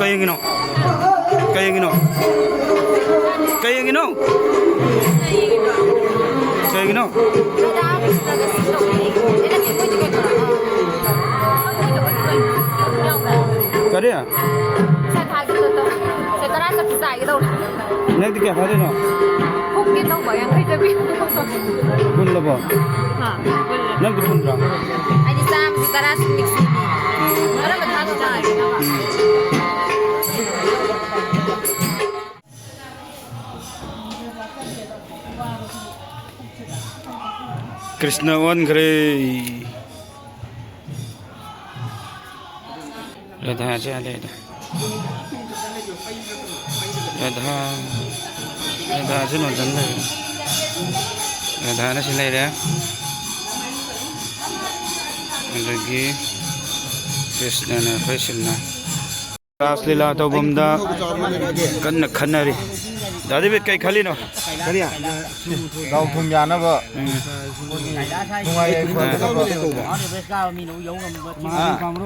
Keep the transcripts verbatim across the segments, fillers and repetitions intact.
ꯀꯩꯒꯤꯅꯣ? ꯀꯩꯒꯤꯅꯣ? ꯀꯩꯒꯤꯅꯣ? ꯀꯩꯒꯤꯅꯣ? ꯀꯔꯤ? ꯅꯪꯗꯤ ꯀꯌꯥ ꯐꯥꯗꯣꯏꯅꯣ? ꯍꯨꯝꯂꯕꯣ? ꯍꯥ, ꯍꯨꯝꯂꯦ꯫ ꯅꯪꯗꯤ ꯍꯨꯝꯗ꯭ꯔꯥ? ꯑꯩꯗꯤ ꯆꯥꯝꯃꯁꯨ ꯇꯔꯥꯁꯨ ꯃꯤꯛꯁꯅꯤ꯫ ꯀꯔꯝꯕ ꯊꯥꯗꯣꯏꯅꯣ? ꯀ꯭ꯔꯤꯁꯅ ꯑꯣꯟꯈ꯭ꯔꯦ꯫ ꯔꯥꯙꯥꯁꯦ ꯑꯥ ꯂꯩꯔꯦ꯫ ꯔꯥꯙꯥ, ꯔꯥꯙꯥꯁꯦ ꯅꯣꯟꯖꯟ ꯂꯩꯔꯦ꯫ ꯔꯥꯙꯥꯅ ꯁꯤ ꯂꯩꯔꯦ꯫ ꯑꯗꯒꯤ ꯀ꯭ꯔꯤꯁꯅꯅ ꯑꯩꯈꯣꯏ ꯁꯤꯝꯅ꯫ ꯔꯥꯁ ꯂꯤꯂꯥ ꯇꯧꯐꯝꯗ ꯀꯟꯅ ꯈꯟꯅꯔꯤ꯫ ꯗꯥ ꯗꯦꯕꯤꯠ, ꯀꯩ ꯈꯜꯂꯤꯅꯣ? ꯀꯔꯤ? ꯗꯥꯎ ꯊꯨꯝ ꯌꯥꯅꯕ꯫ ꯎꯝ꯫ ꯅꯨꯡꯉꯥꯏ ꯌꯥꯏꯐꯅꯕ꯫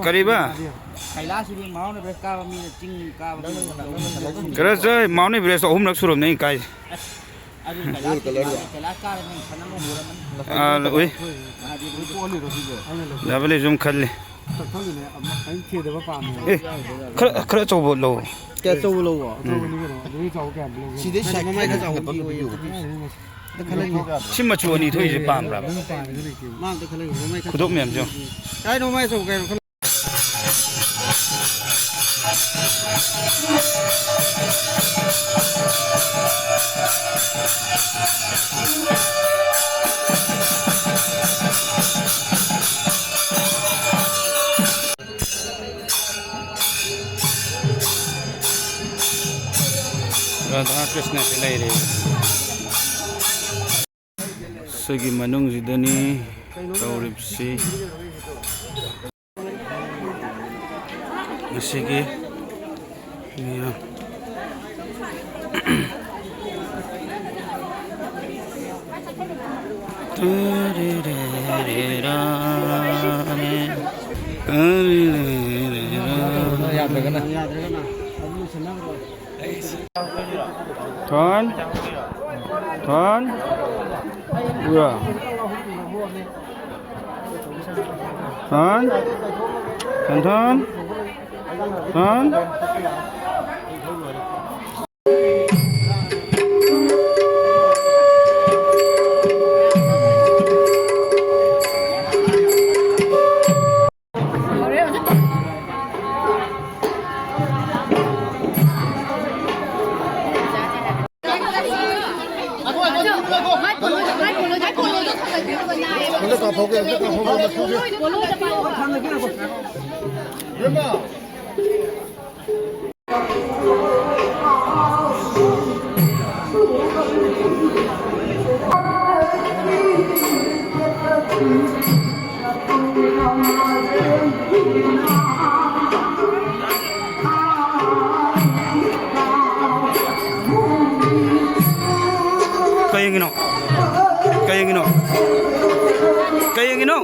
ꯀꯔꯤꯕ? ꯀꯩꯂꯥꯁꯤꯗꯤ ꯃꯥꯎꯟ ꯑꯦꯚꯔꯦꯁ ꯀꯥꯕ ꯃꯤꯅ ꯆꯤꯡ ꯀꯥꯕ ꯃꯤ ꯈꯔ ꯆꯣꯏ, ꯃꯥꯎꯟ ꯑꯦꯚꯔꯦꯁ ꯑꯍꯨꯝꯂꯛ ꯁꯨꯔꯕꯅꯦ ꯑꯩꯅ ꯀꯥꯏꯁꯦ꯫ ꯑꯗꯨ ꯀꯩꯂꯥꯁ ꯀꯥꯔꯦ ꯅꯪ ꯁꯟ ꯑꯃ ꯎꯔꯝꯃꯅꯤ꯫ ꯑꯥ, ꯎꯏ꯫ ꯗꯕꯜ ꯑꯦꯁꯨ ꯑꯗꯨꯝ ꯈꯜꯂꯤ꯫ ꯑꯦ, ꯈꯔ, ꯈꯔ ꯑꯆꯧꯕ ꯂꯧ꯫ ꯀꯌꯥ ꯑꯆꯧꯕ ꯂꯧꯕ? ꯎꯝ꯫ ꯁꯤꯗꯩ ꯁꯥꯏ ꯃꯃꯥꯏ ꯈꯔ ꯆꯥꯎꯕ ꯑꯝꯇ ꯌꯦꯡꯉꯣ꯫ ꯁꯤ ꯃꯆꯨ ꯑꯅꯤ ꯊꯣꯛꯏꯁꯦ ꯄꯥꯝꯕ꯭ꯔꯥ? ꯃꯥ ꯑꯝꯇ ꯈꯜꯂꯒꯦ, ꯃꯃꯥꯏ ꯈꯔ ꯈꯨꯗꯣꯞ ꯃꯌꯥꯝꯁꯦ ꯌꯦꯡꯉꯣ꯫ ꯀꯥꯏꯅꯣ ꯃꯃꯥꯏ ꯑꯆꯧꯕ ꯀꯥꯏꯅꯣ ꯈꯜꯂ- ꯔꯥꯙꯥ ꯀ꯭ꯔꯤꯁꯅꯁꯤ ꯂꯩꯔꯦ꯫ ꯁꯤꯒꯤ ꯃꯅꯨꯡꯁꯤꯗꯅꯤ ꯇꯧꯔꯤꯕꯁꯤ꯫ ꯉꯁꯤꯒꯤ ꯃꯤꯌꯥꯝ꯫ ꯌꯥꯗ꯭ꯔꯒꯅ꯫ ꯊꯣꯟ꯫ ꯊꯣꯟ꯫ ꯎꯔꯥ꯫ ꯊꯣꯟ꯫ ꯊꯣꯟ ꯊꯣꯟ꯫ ꯊꯣꯟ꯫ ꯀꯩꯒꯤꯅꯣ? ꯀꯩꯒꯤꯅꯣ? ꯀꯩꯒꯤꯅꯣ?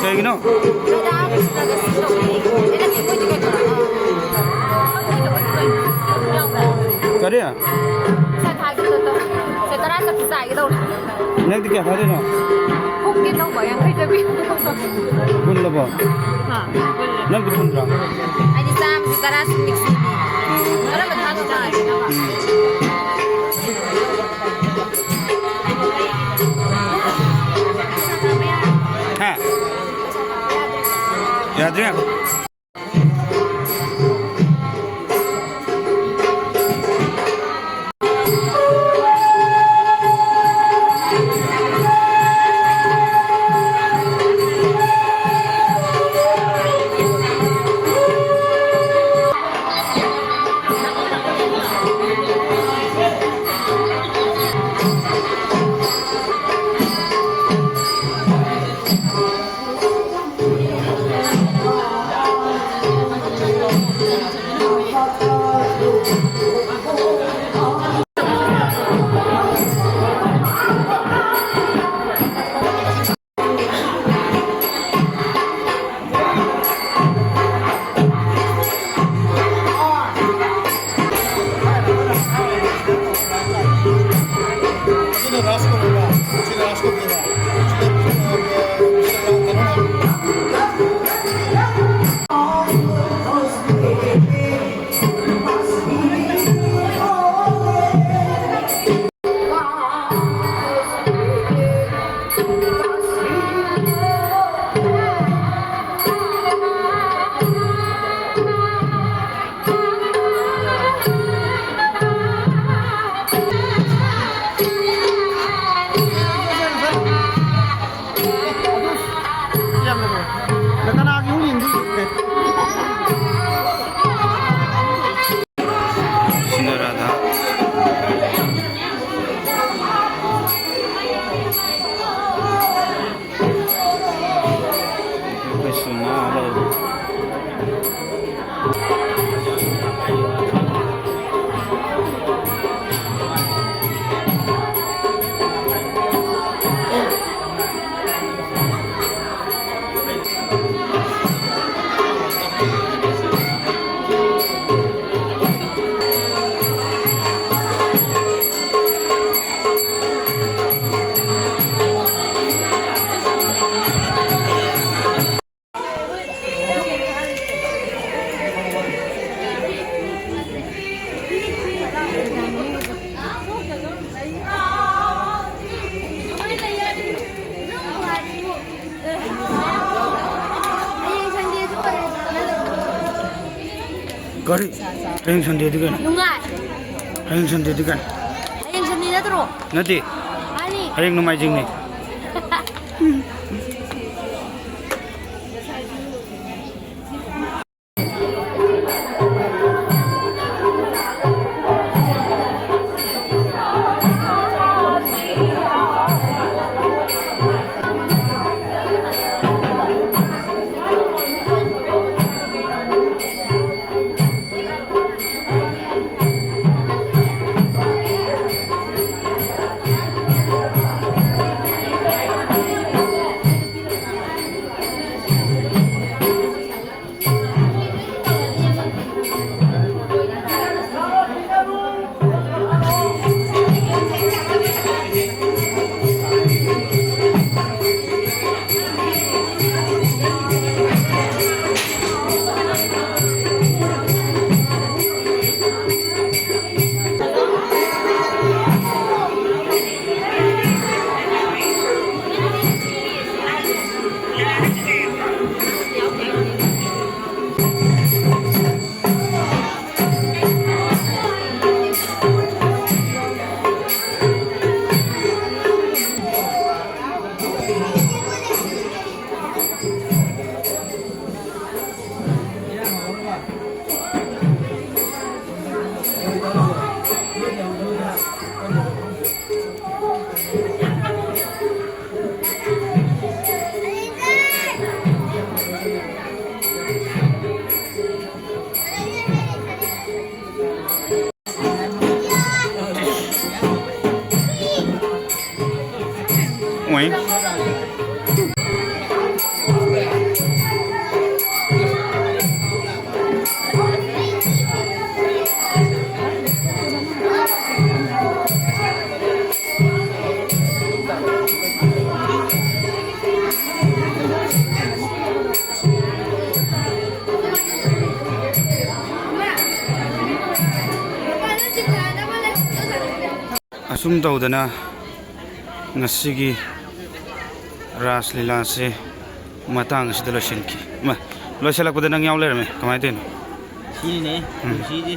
ꯀꯩꯒꯤꯅꯣ? ꯀꯔꯤ? ꯄꯩꯁꯥ ꯊꯥꯒꯦ ꯇꯧ-, ꯇꯧ-, ꯁꯦ, ꯇꯔꯥ ꯆꯞ ꯆꯥꯒꯦ ꯇꯧꯅꯦ꯫ ꯅꯪꯗꯤ ꯀꯌꯥ ꯊꯥꯗꯣꯏꯅꯣ? ꯍꯨꯝꯒꯦ ꯇꯧꯕ, ꯌꯥꯡꯈꯩ ꯆꯞꯄꯤ꯫ ꯄꯨꯜꯂꯕꯣ? ꯍꯥ, ꯄꯨꯜꯂꯦ꯫ ꯅꯪꯗꯤ ꯄꯨꯟꯗ꯭ꯔꯣ? ꯑꯩꯗꯤ ꯆꯥꯝꯃꯁꯨ ꯇꯔꯥꯁꯨ ꯃꯤꯛꯁꯅꯤ꯫ ꯀꯔꯝꯕ ꯊꯥꯗꯣꯏꯅꯣ? ꯍꯥ? ꯌꯥꯗ꯭ꯔꯦ꯫ ꯅ ꯀꯅꯥꯒꯤ ꯑꯃꯨꯛ ꯌꯦꯡꯗꯣꯏꯅꯣ? ꯁꯤꯅ ꯔꯥꯙꯥ꯫ ꯑꯩꯈꯣꯏ ꯁꯨꯅꯥ ꯂꯩꯔꯦ꯫ ꯀꯔꯤ? ꯍꯌꯦꯡ ꯁꯟꯗꯦꯗꯤ ꯀꯩꯅꯣ? ꯅꯨꯡꯉꯥꯏ꯫ ꯍꯌꯦꯡ ꯁꯟꯗꯦꯗꯤ ꯀꯩꯅꯣ? ꯍꯌꯦꯡ ꯁꯟꯗꯦ ꯅꯠꯇ꯭ꯔꯣ? ꯅꯠꯇꯦ꯫ ꯃꯥꯅꯤ꯫ ꯍꯌꯦꯡ ꯅꯣꯡꯃꯥꯏꯖꯤꯡꯅꯤ꯫ ꯁꯨꯝ ꯇꯧꯗꯅ ꯉꯁꯤꯒꯤ ꯔꯥꯁ ꯂꯤꯂꯥꯁꯦ ꯃꯇꯥꯡ ꯑꯁꯤꯗ ꯂꯣꯏꯁꯤꯟꯈꯤ꯫ ꯏꯃꯥ, ꯂꯣꯏꯁꯤꯜꯂꯛꯄꯗ ꯅꯪ ꯌꯥꯎ ꯂꯩꯔꯝꯃꯦ꯫ ꯀꯃꯥꯏꯅ ꯇꯧꯔꯤꯅꯣ? ꯁꯤꯅꯤꯅꯦ ꯎꯝ꯫ ꯄꯨꯟꯁꯤꯁꯦ꯫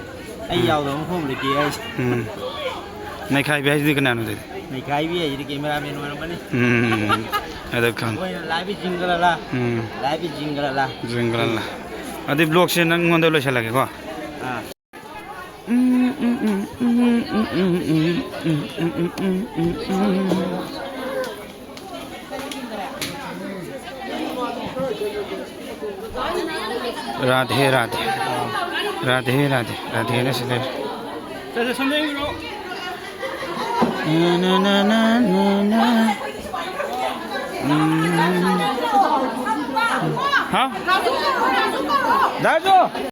ꯑꯩ ꯎꯝ꯫ ꯌꯥꯎꯗꯕ ꯃꯐꯝ ꯂꯩꯇꯦ ꯍꯥꯏꯁꯦ꯫ ꯎꯝ꯫ ꯅꯩꯈꯥꯏꯕꯤ ꯍꯥꯏꯁꯤꯗꯤ ꯀꯅꯥꯅꯣ ꯑꯗꯨꯗꯤ? ꯅꯩꯈꯥꯏꯕꯤ ꯍꯥꯏꯁꯤꯗꯤ ꯀꯦꯃꯦꯔꯥꯃꯦꯟ ꯑꯣꯏꯔꯝꯃꯅꯤ꯫ ꯎꯝ꯫ ꯑꯗꯨ ꯈꯪ-, ꯑꯩꯈꯣꯏꯅ ꯂꯥꯏꯕꯤ ꯖꯤꯡꯒꯂꯥꯂꯥ꯫ ꯎꯝ꯫ ꯂꯥꯏꯕꯤ ꯖꯤꯡꯒꯂꯥꯂꯥ꯫ ꯖꯤꯡꯒꯂꯥꯂꯥ꯫ ꯑꯗꯨꯗꯤ ꯕ꯭ꯂꯣꯛꯁꯦ ꯅꯪꯉꯣꯟꯗ ꯂꯣꯏꯁꯤꯜꯂꯒꯦꯀꯣ꯫ ꯑꯥ꯫ ꯔꯥꯙꯦ ꯔꯥꯙꯦ꯫ ꯔꯥꯙꯦ ꯔꯥꯙꯦ꯫ ꯔꯥꯙꯦꯅ ꯁꯤ ꯂꯩꯔꯦ꯫ ꯅ, ꯅ, ꯅ, ꯅ, ꯅ, ꯅ꯫ ꯎꯝ꯫ ꯍꯥ? ꯗꯥꯖꯨ!